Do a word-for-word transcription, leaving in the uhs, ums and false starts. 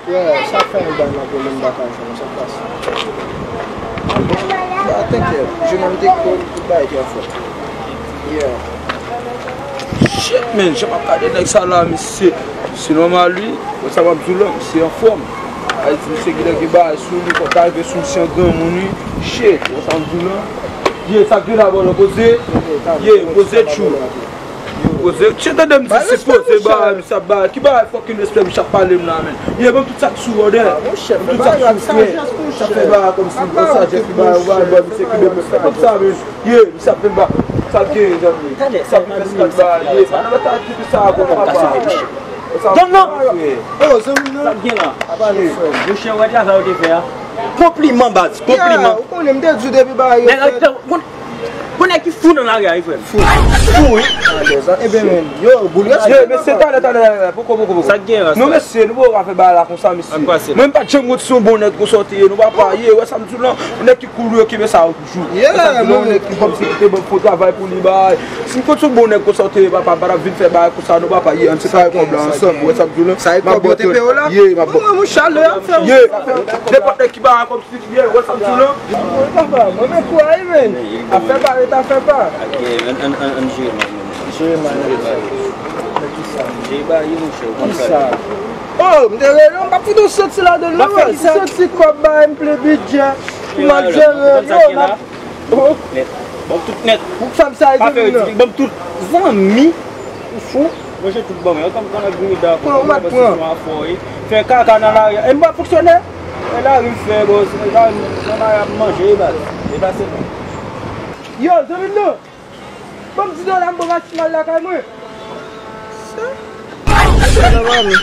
Yeah, sa fè yon bagay nan pwoblèm bagay sa, sa pase. Ba, tenkèt, je menm te kou tout bagay ki anfòm. Yeah. Shit, man, jan m ap gade nèg sa la, misye, se nòmal, wi. Wè sa m ap di w la, misye anfòm. Ay, misye gen nèg ki bay sou li, kòm ta rive sou misye an granmoun, wi. Shit, wè sa m ap di w la. Ye, sa k gen la, bòlò, poze. Ye, poze, tchou. Poze, tchou, tande m di, se poze, ba, misye ap bay. Ki bagay fucking respect, misye ap pale m la, man. Ye, ban m tout sa k sou, brother. Ban m tout sa k sou, frè. Sa fè bagay kòmsi, bon, sa, Jeff, ki bagay, ou bay, bon, misye ki bebe. Ban m sa, man. Ye, misye ap fè ba, sa l gen, zanmi. Misye ap fè sa l ba, ye. Pandan lòt sa, tout sa, bon, papa. Donn non. Oh, zanmi, non. Sa k gen la? Monchè, wè travay ou te fè a. Konpliman, baz, konpliman. Ou konnen, m te di w depi bagay yo fèt. Gon nèg ki fou nan lari a, wi, frè m. Fou. Fou, wi. Ebyen, men, yo, boul respè. Ye, mesye, talè, talè, talè, poko, poko, poko. Sa k gen la? Non, mesye, nou poko ka fè bagay la konsa, mesye. Mwen, m pa t janm konn se yon bon nèg konsa w te ye, non, papa. Ye, wè sa m di w lan, nèg ki koul yo kenbe sa yo toujou. Wè sa m di w lan, yon nèg ki kòmsi ki te ban m fon travay pou li bay. Si m konn se yon bon nèg konsa w te ye, papa, m pa t ap vin fè bagay konsa, non, papa. Ye, ann separe kòb la ansanm, wè sa m di w lan. Sa e kòb yo te peye w la? Ye, m ap ban. Mwen, mwen, Charles, ap fè. Ye, nenpòt nèg ki bagay kòmsi Byen, wè sa m di w lan. Papa, mwen men kou a wi, men. Afè pa ret afè pa. Ok, ann, ann, ann, ann jere mal, men. Jere mal, men. Men kisa? Jere ba, wi, monchè, ou konn sa. Kisa? Oh, m te rele w, m p ap fout ou santi ladan l non, wè. Santi kòb ba m ple bidjè. Pou m al jere, yo, m ap. Oh. Nèt. Ban m tout nèt. Ou fè m sa, pa fè ridikil, ban m tout. Zanmi. Ou fou? Manje tout ban mwen. Yo, kòm, kòm nan gri da. Pran, ou mèt pran. Fè kaka nan lari a. E m pa fonksyonè? E lari m fè, bro. Se lari m, nan lari a m manje, e baz. E baz se mwen. Yo, zanmi m non. Ban m di dola m ban Maximal lakay mwen. Sa? Sa nan mami.